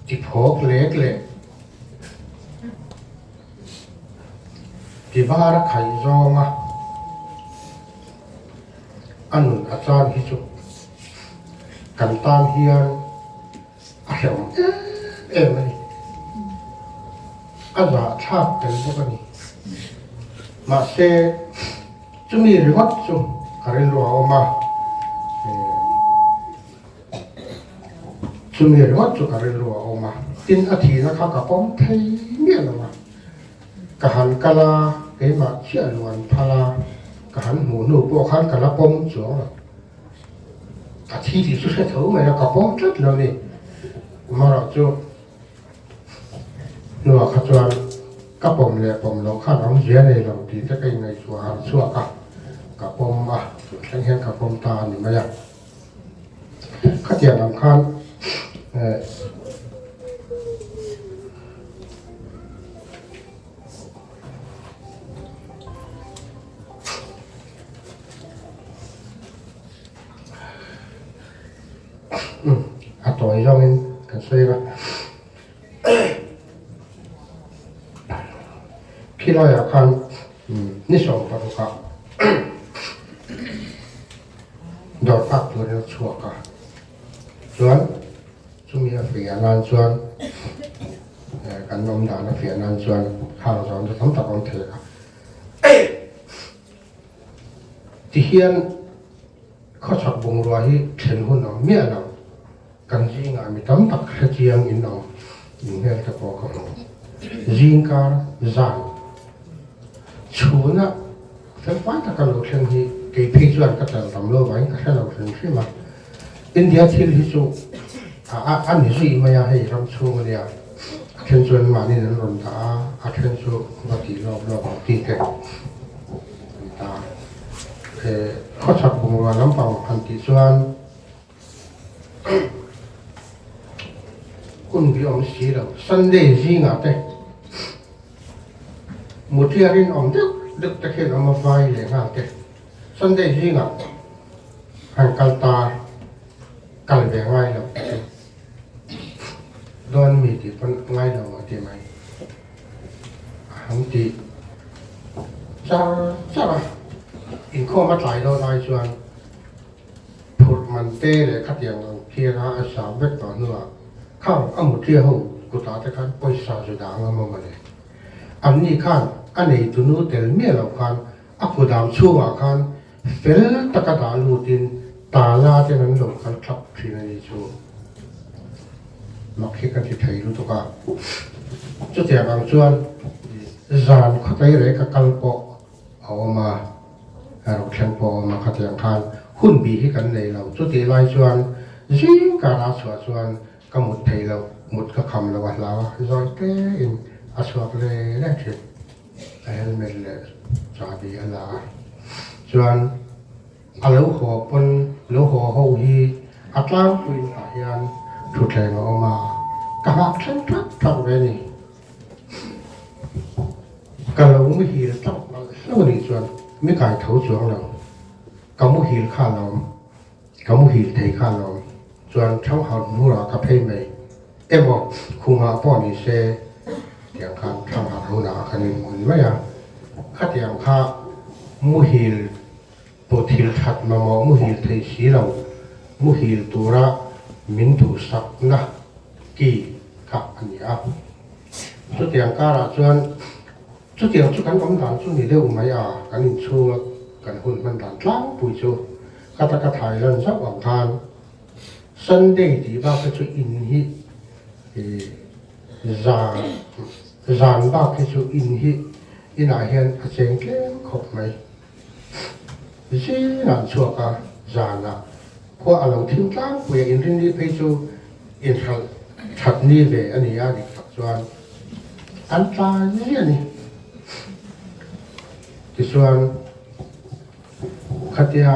tiphawk lek leh tivar a khaih zawnga a nun a chan hi chu kan tan hian a hrehawm em em a ni. A zahthlak tel bawk a ni. Mahse. Chumi ringawt chu ka rilru a awm a, chumi ringawt chu ka rilru a awm a, tin a thihna kha ka pawm thei miah lo a, ka han kal a, keimah chiah luan phal a, ka han hmuh hnu pawh khan ka la pawm chuang lo, a thi tih chu hre tho mai a, ka pawm tlat lo ni, amaherawhchu. Hnuah kha chuan ka pawm leh pawm loh khan awmzia nei lo tih te ka inngaihtuah harh chhuak a, ka pawm a, tun thleng hian ka pawm ta a ni mai a. Khatiang ang khan eh. A tawi zawngin kan sawi a, khilaiah khan ni 16 ah dawr nghak turin a chhuak a, chuan chumi a fiah nan chuan kan awm dan a fiah nan chuan khang zawng chu tam tak a awm thei a, tihian. Khawchhak bungrua hi thlen hun ang miah lo, kan zingah mi tam tak hrechiang in awm in hmel te pawh ka hmu. Zingkar zan chhuna felfai taka lo thleng hi kei phei chuan ka tel tam lo vangin ka hre lo hrim hrim a. India thil hi chu a a ni zui mai a, hei ram chhung a nia, a then chuan mahniin an rawn dah a, a then chu va tih lawk lawk ang tih te. An ta. He khawchhak bungrua lampang han tih chuan hun bi awm si lo. Sunday zingah te mutliarin awm deuh deuh te khian awm a vai leh nghal te. Sunday zingah han kal ta kal ve ngai lo te chu dawn mi tih pawn ngai lo a ti mai. An ti char char a, inkhawm a tlai dawn ai chuan phurh man te leh khatiang ang thianga a sam vek tawh hnuah khang a mutria ho kutah te khan pawisa zu dang a maw le. Anni khan a neitu nu tel miah loh khan a kudam chhungah khan fel taka dah lutin tala ten an lo kal thlap thin a ni chu. Mak hi ka ti thei lutuk a. Chutiang ang chuan zan khawtlei rei ka kal pawh a awm a, ro thleng pawh a awm a, khatiang khan hun bih hi kan nei lo. Chutih lai chuan zing kara chhuah chuan ka mut thei lo, mut ka kham lo a hlau a, zawi tein a chhuak le le thin. A helmet leh chahbi a la a, chuan a lo haw pawn lo haw ho hi a tlangpuiin tah hian thutthleng a awm a, ka nghak thleng thak thak ve a ni. Ka lo muhil tak malh hlauh a nih chuan mi kai tho chuang lo, ka muhil kha a lawm, ka muhil thei kha a lawm, chuan Thangharh hmurah ka phei mai. Emaw khumah pawh ni se tiang khan thangharh hunah kan inhmun mai a, khatiang kha muhil pawh thil that mamawh muhil thei si lo, muhil tura min duhsakna ki kha a ni a. Chutiang karah chuan chutiang chu kan awm dan chu ni deuh mai a, kan inchhunga. kan hun hman dan tlangpui chu ka taka thai lan zauh ang khan Sunday tih bak hi chu in hi zan zan bak hi chu in hi inah hian a cheng tlem khawp mai. Zingah an chhuak a, zanah khua a lo thim tlangpui a, inrinni phei chu inhralh that ni ve a ni a, dik tak chuan an tlai a ni. Tichuan khatia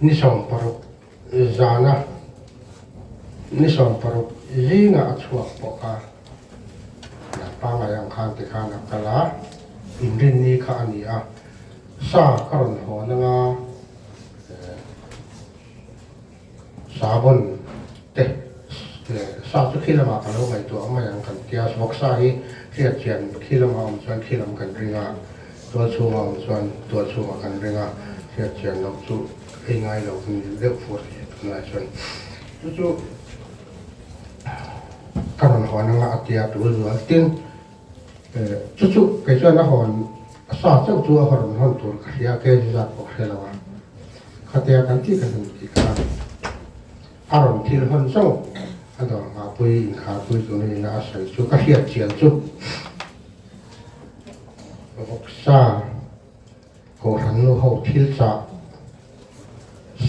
ni 60 Zana ni 60 zingah a chhuak pawh kha dan pangngai ang khan ti khan a kal a, inrinni kha a ni a, sa ka rawn hawn anga sabon te sa chu khi lamah ka lo ngaihtuah mai ang kan tia, vawksa hi hriat chian khi lama awm chuan khi lam kan ring a, tual chhunga awm chuan tual chhungah kan ring a, hriat chian loh chu. Ei ngai lo kan ni deuh fur thei tunlai chuan chu chu ka rawn hawn anga a tia tul zual tin chu chu kei chuan a hawn sa chauh chu a rawn hawn tur ka hria kg zat pawh ka hre lo a khatia kan tih kan han tih khan a rawn thil hawn chauh a dawr nghahpui inkharpui tur ina a sawi chu ka hriat chian chu vawksa. Kohhran nu ho thil chah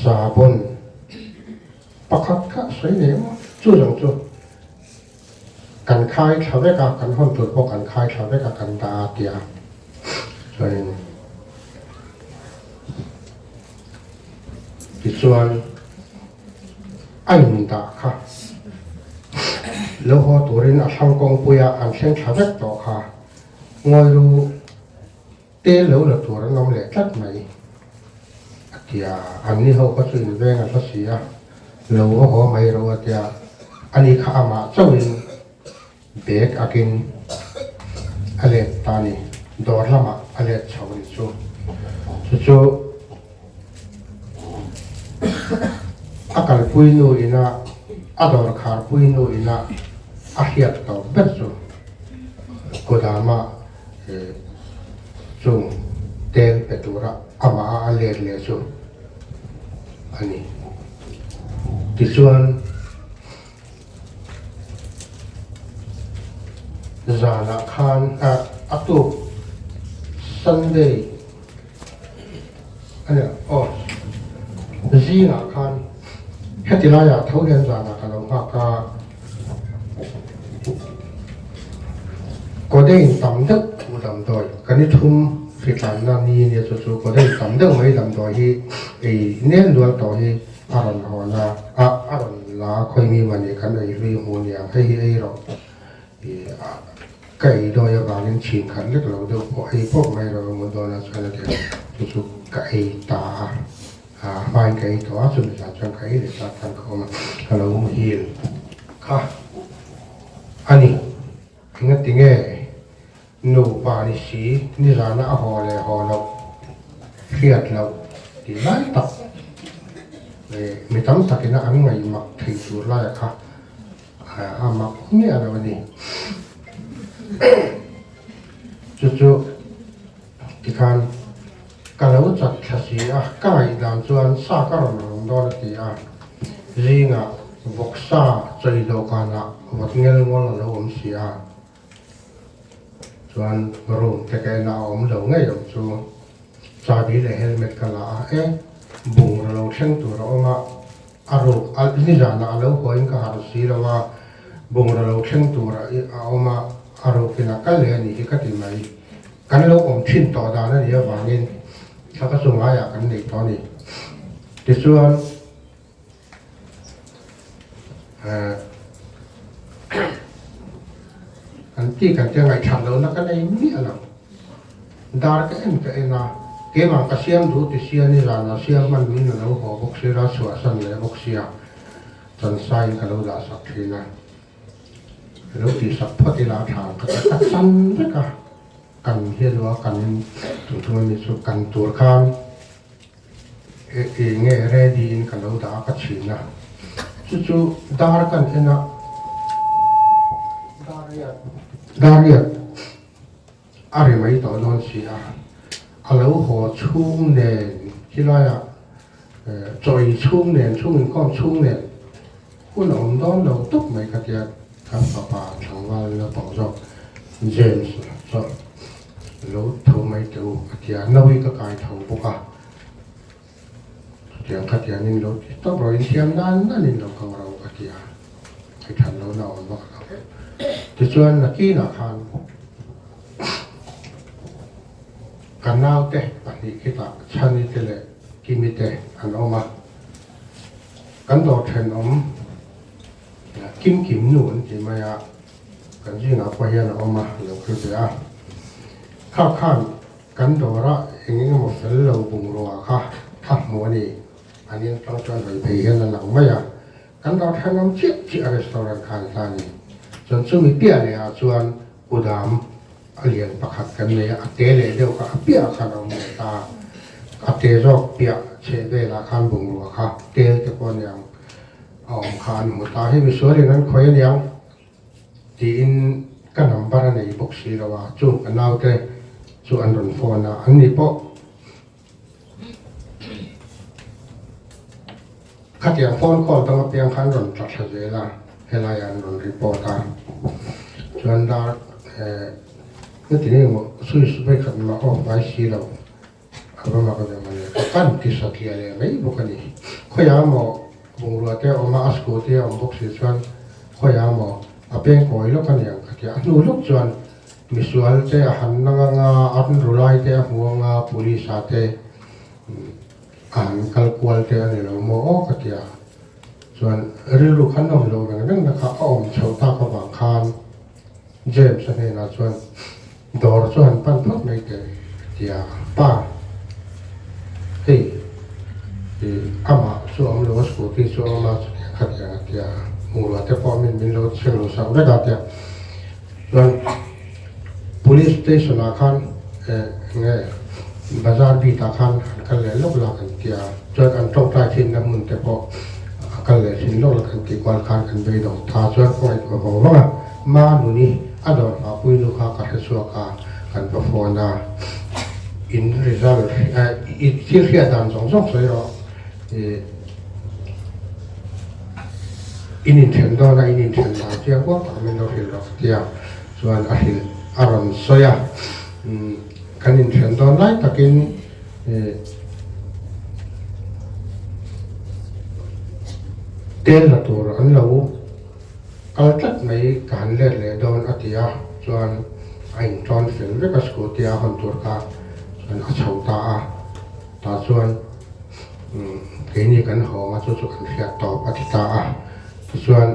sabon pakhat kha sawi nei emaw chu zawng chu kan khai thla vek a, kan hawn tur pawh kan khai thla vek a kan dah a tia chuanin tichuan a indah kha lo haw turin a thlang kawngpuia an thleng thla vek tawh kha ngawi ru. Te lo la tur an awm leh tlat mai a ti a, an ni ho kha chu in veng a hla si a, lo va haw mai ro a tia, ani kha amah chauhin bag akin a let ta a ni, dawr lamah a let chho a ni chu, chu chu a kalpui nu ina a dawr kharpui nu ina a hriat tawp ber chu Kodama. Chung tel pe tura amah a let leh chu a ni. Tichuan, zanah khan a tuk Sunday a ni aw, zingah khan heti laiah tho hian zanah ka lo nghak a. Codeine tam deuh thu damdawi kan i thum hritlanna ni nia chu chu codeine tam deuh mai damdawi hi ei nel nual tawh hi a rawn hawn a, a a rawn la khawi mi mani kan ei hlui hmu nia hei hi ei rawh i a ka ei dawi avangin chhin khat lek lo deuh pawh ei pawp mai rawh emaw dawn a chuan a ti a chu chu ka ei ta a. A hmain ka ei tawh a, chumi zan chuan ka ei leh ta khan ka awm a, ka lo muhil kha a ni. Engati nge nupa ni si nizana a haw leh haw loh hriat loh tih lai tak mi tam takina an ngaihmak thei tur laia kha a mak miah lo a ni. Chu chu tikhan. Ka lo chat thla si a, ka ngaihdan chuan sa ka rawn rawn dawn a ti a. Zingah vawksa chawi dawhkanah vawt ngel ngawl a lo awm si a. Chuan room te ka en a, a awm lo ngei ang chu. Chabi leh helmet ka la a, e, bungraw lo thleng tur a awm a, a ruk a nizanah a lo hawiin ka harh si lo a, bungraw lo thleng tur a awm a, a rukin a kal leh a nih hi ka ti mai. Kan lo awm thin tawh dan a nih avangin thla ka chu ngaiah kan nei tawh a ni. Tichuan kan ti kan tia ngaihthat lohna ka nei miah lo. Dar ka en ka en a, keimah ka siam duh ti sia nizanah siam hman min a lo haw bawk sia, chhuahsan leh bawk sia, chansain ka lo dahsak thin a. Ka lo tihsak phawt ila a tha ang ka ti ka chan vek a, kan hi a duh a kan tunthum ami chu kan tur khan eng nge ready in ka lo dah a ka chhin a, chu chu dar kan en a dar riat. Dariat a ri mai tawh dawn si a, a lo haw chhung nen khilaiah chaw ei chhung nen, chhung inkhawm chhung nen hun a awm dawn lo tawp mai ka tia kan fapa tlangval naupang zawk James chuan lo tho mai teh u a tia, Naui ka kai tho bawk a. Chutiang khatiangin lo ti tawp rawh, inthiam nan nanin lo kang ro ka ti a, i that lo na awm vak lo. Tichuan nakinah khan ka naute pahnih khitah Chhani te leh Kimi te an awm a, kan dawr thenawm Kim Kim nu an ti mai a, kan zingah pawh hian a awm a, lo kal ve a. Kha khan Kan dawrah eng eng emaw fel lo bungrua kha a hmu a ni. An in tang chuan hawi phei hian a lang mai a. Kan dawr thenawm chiah chiah a restaurant kha an ta a ni. Chuan chumi piah leh ah chuan kudam a lian pakhat kan nei a, a te leh deuh kha a piah ah khan a awm leh ta a. A te zawk piah chheh velah khan bungrua kha tel te pawh aniang a awm kha an hmu ta. Hei misualin an khawi aniang. Tiin ka number a nei bawk si lo a, chung ka naute chu an rawn phone a, an ni pawh khatiang phone call dang apiang kha an rawn tla thla zel a, helaiah an rawn report a, chuan dar eh heti nge maw switch vawikhat mah off ngai si lo a va mak ve mawle, ka kan ti satliah leh mai bawk a ni. Khawiah maw bungrua te a awm a, a scooty a awm bawk si chuan khawiah maw a peng kawi lawk a niang ka ti a, a hnu lawk chuan misual te a han nang ang a, an ru lai te a hmu ang a, police ah te a han kal kual te a ni lo maw aw ka ti a, chuan rilru kha nawm loh reng reng na kha a awm chhoh tak avang khan James a hnenah chuan Dawr chu han pan phawt mai teh tia pa hei ih amah chu a awm lo a scooty chu a awm a chutiang khatiang a tia bungrua te pawh min min lo chheng lo sak vek a tia chuan police station ah khan eh nge bazar bit ah khan han kal leh lawk la kan tia chuan an tawngtai thin na hmun te pawh a kal leh thin lawk la kan tih kual khan kan beidawng tha chuan ka ngaihtuah vang vang a. Ma nuni a dawr hmahpui nu kha ka hre chhuak a, kan va phone a, in result i thil hriat dan zawng zawng sawi rawh, ih in inthen dawn a, in inthen dan chiang kuak tak min lo hrilh rawh ka ti a, chuan a hrilh a rawn sawi a, kan inthen dawn lai takin ih tel la tur an lo. Kal tlat mai ka han let leh dawn a ti a, chuan a intawn fel vek a scooty a hawn tur kha chuan a chho ta a, tah chuan keini kan hawng a chu chu kan hriat tawp a ti ta a, tichuan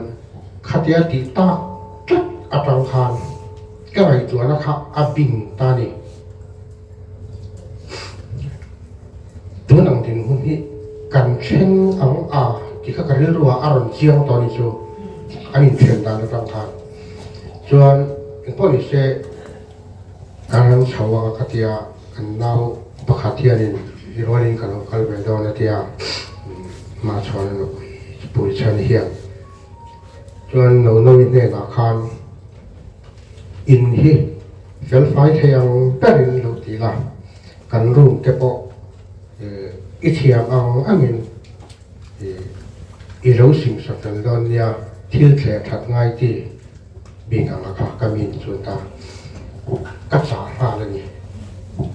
khatia tih tak tlat atang khan ka ngaihtuahna kha a bing ta a ni. Tun ang dinhmun hi kan thleng ang a tih kha ka rilru ah a rawn chiang tawh a ni chu an inthen dan atang khan chuan engpawh ni se kan ram chho ang a ka tia kan nau pakhat hianin i rualin ka lo kal ve dawn a tia mah chhuan a nupui pui chhan hian chuan Nonoyi hnenah khan In hi felfai thei ang berin lo ti la, kan room te pawh i thiam ang angin i lo singsa fel dawn nia, thil thleh that ngai ti bik ang a kha ka min chu ta ka chah nghal a ni.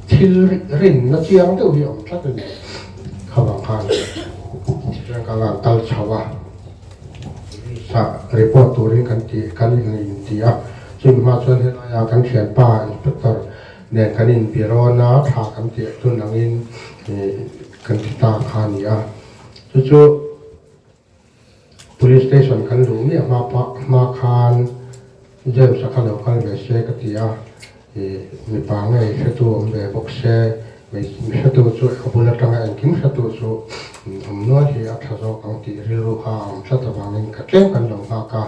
Thil rinna chiang deuh hi a awm tlat a ni kha vang khan chuan ka ngan kal chho a. Sa report turin kan ti kan in ti a, chumi hma chuan helaia kan thianpa inspector nen kan in birawn a, thla kan tih chun angin kan ti ta kha a ni a, chu chu police station kan luh miah hma pah hma khan James-a kha lo kal ve se ka ti a, mipa ngei hretu awm ve bawk se, hretu chu a bul atanga engkim hretu chu awm nual hi a tha zawk ang tih rilru kha a awm tlat avangin ka tlem kan lo nghak a,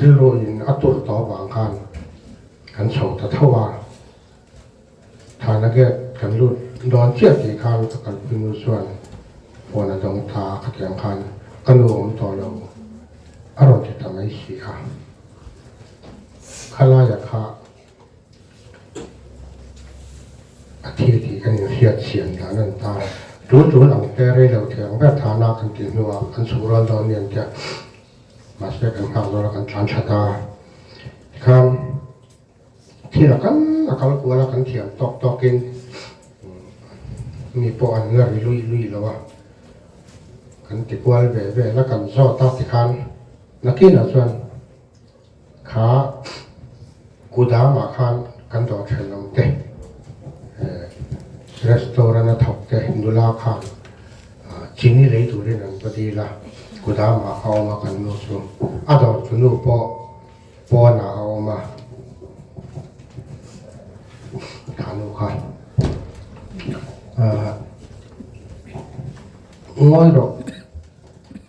rilru in a tur tawh avang khan kan chho ta tho a. Thana gate kan lut dawn chiah tih khan ka kalpui nu chuan phone a dawng ta a, khatiang khan ka nu awm tawh lo a rawn ti ta mai si a. Khalaia kha a thil tih kan inhriat chian dan a ni ta. Tul tul ang te rei lo thei ang ber thana kan tih hnuah kan chhuh rual dawn ni an tia. Mahse kan nghak zawr a kan tlan tha ta. Tikhan thil a kal a kal kual a kan thiam tawk tawkin mi pawh an la ri lui lui lo a. Kan ti kual ve vel a kan zawt a tikhan nakinah chuan Kha kudamah khan kan dawh then lo te, restaurant a thawk te nula khan chini lei turin an va dil a, kudamah a awm a kan nu chu a dawr chu nu pawh pawnah a awm a, kha nu kha ngawi rawh.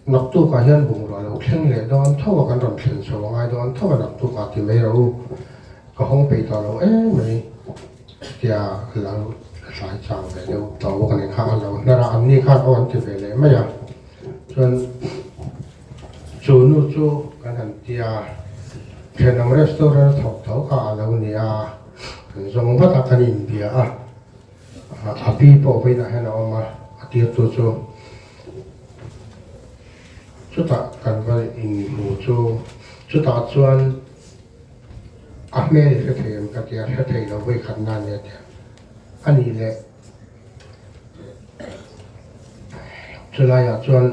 Naktukah hian bungrua lo thleng leh dawn tho a, kan rawn thlen chho a ngai dawn tho a, naktukah ti mai rawh u, ka hawng peih tawh lo em mai tia lo tlai chang ve deuh tawh bawk a ni kha, a lo hnar a, anni khan aw an ti ve leh mai a, chuan chu nu chu kan han tia thenawm restaurant a thawk tho kha a lo ni a, kan zawng vat a, kan inbia a, a pi pawh vawiinah hian a awm a, a tirtu chu. Chutah kan va inhmu chu chutah chuan a hmel i hre thei em ka ti a, hre thei lo vawi khat na nia tia a nih leh chulaiah chuan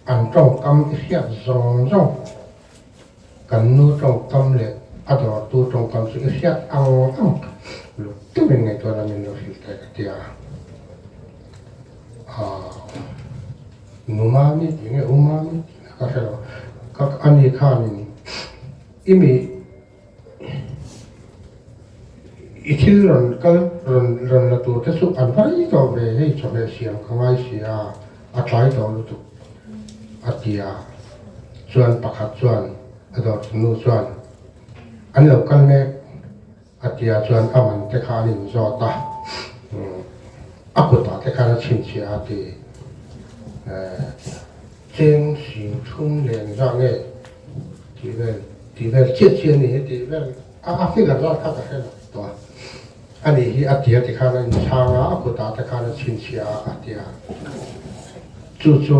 an tawngkam i hriat zawng zawng kan nu tawngkam leh a dawrtu tawngkam chu i hriat ang ang luk deuhin ngaihtuahna min lo hrilh ta ka ti a. Nu Mami tih nge U Mami tih na ka hre lo, ka ani khanin i mi i thil rawn kal rawn rawn la tur te chu an va rei tawh ve hei chawhmeh siam ka ngai si a, a tlai tawh lutuk a ti a, chuan pakhat chuan a dawr nu chuan an lo kal mek. A tia chuan a man te kha an inzawt a, a kutah te khan a chhinchhiah a ti. Cheng sing thum leh engzah nge tih vel tih vel chiah chiah a ni hi tih vel a a figure zat kha ka hre lo tawh a. A nih hi a tia ti khan a inchhang a, a kutah te khan a chhinchhiah a a ti a. Chu chu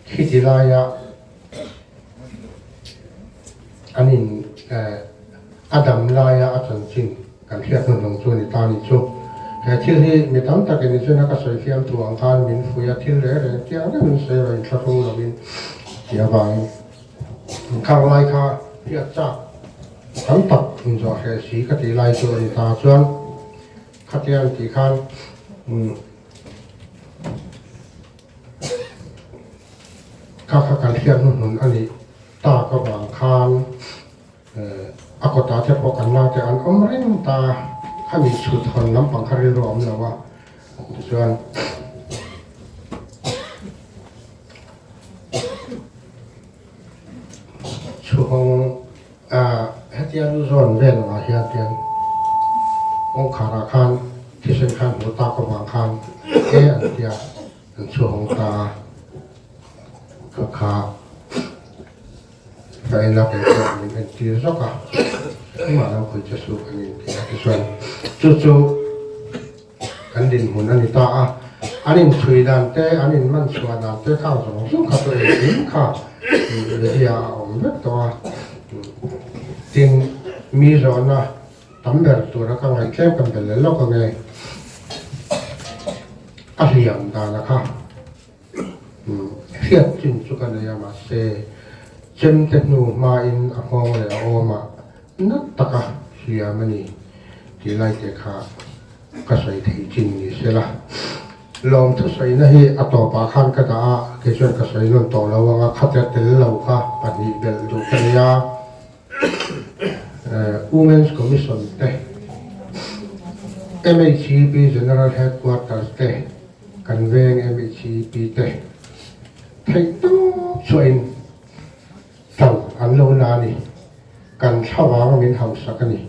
khiti laia An in a dam laia a chanchin kan hriat hnuhnung chu ni ta ni chu. He thil hi mi tam takin ni chuan a ka sawi fiam thu ang khan min fuih a, thil reng reng chiang deuhin sawi rawh inthlahrung lovin tih avangin khang lai kha hriat chak tam tak inzawh hreh si ka tih lai chu a ni ta chuan khatiang tih khan Kha kha kan hriat hnuhnun a nih tak avang khan a kawtah te pawh kan naute an awm reng ta, khami chhut hawn lampang kha rilru a awm lo a, tichuan chhuhawng hetia lu zawn vel angah hian tian kawngkharah khan thisen khan hmuh tak avang khan e an tia. An chhuahawng ta a, ka kha ka en a kei pawh min en tir zawk a, engmah lo khawi che suh kan inti a tichuan chu chu kan dinhmun a ni ta a, an inchhui dan te an inman chhuah dan te khang zawng zawng kha chu engkim kha media a awm vek tawh a, tin mi zawhna Tam ber tura ka ngaih tlem kan bel leh lawk ange. A hliam dana kha hriat chin chu ka nei a mahse chemte hnu hmain a nghawng leh a awmah nat taka hliam a ni tih lai te kha ka sawi thei chin ni se la. Lawmthu sawina hi a tawpah khan ka dah a, kei chuan ka sawi nawn tawh lo ang a, khate tel lo kha pahnih belh duh ka nei a. Women's Commission te, MHEP General Headquarters te, kan veng MHEP te theih tawp chhuahin tang an lo la a ni. Kan thlavang min hausak a ni.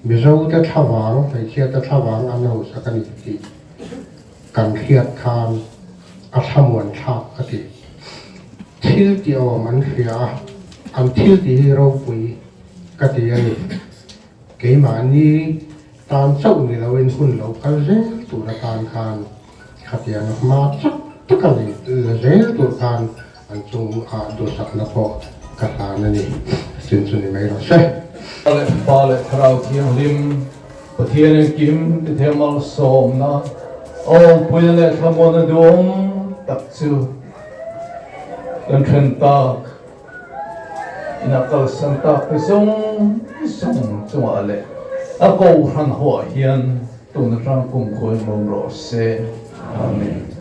Mizo te thlavang, hmeichhia te thlavang an hausak a ni tih kan hriat khan a thlamuan thlak a ti. Thil tih awm an hria a, an thil tih hi ropui. ka ti a ni. Keimahni tan chauh ni loin hun lo kal zel tur atan khan khatiang hma chak taka la zel tur khan an chungah duhsakna pawh ka hlan a ni. Sin chu ni mai rawh se. Pa leh Fapa leh Thlarau Thianghlim Pathian engkim tithei malsawmna, awmpuina leh thlamuanna duhawm tak chu kan then tak ina kalsan tak te zawng zawng chungah leh a kohhran ho ah hian tun atang kumkhuain awm rawh se. Amen.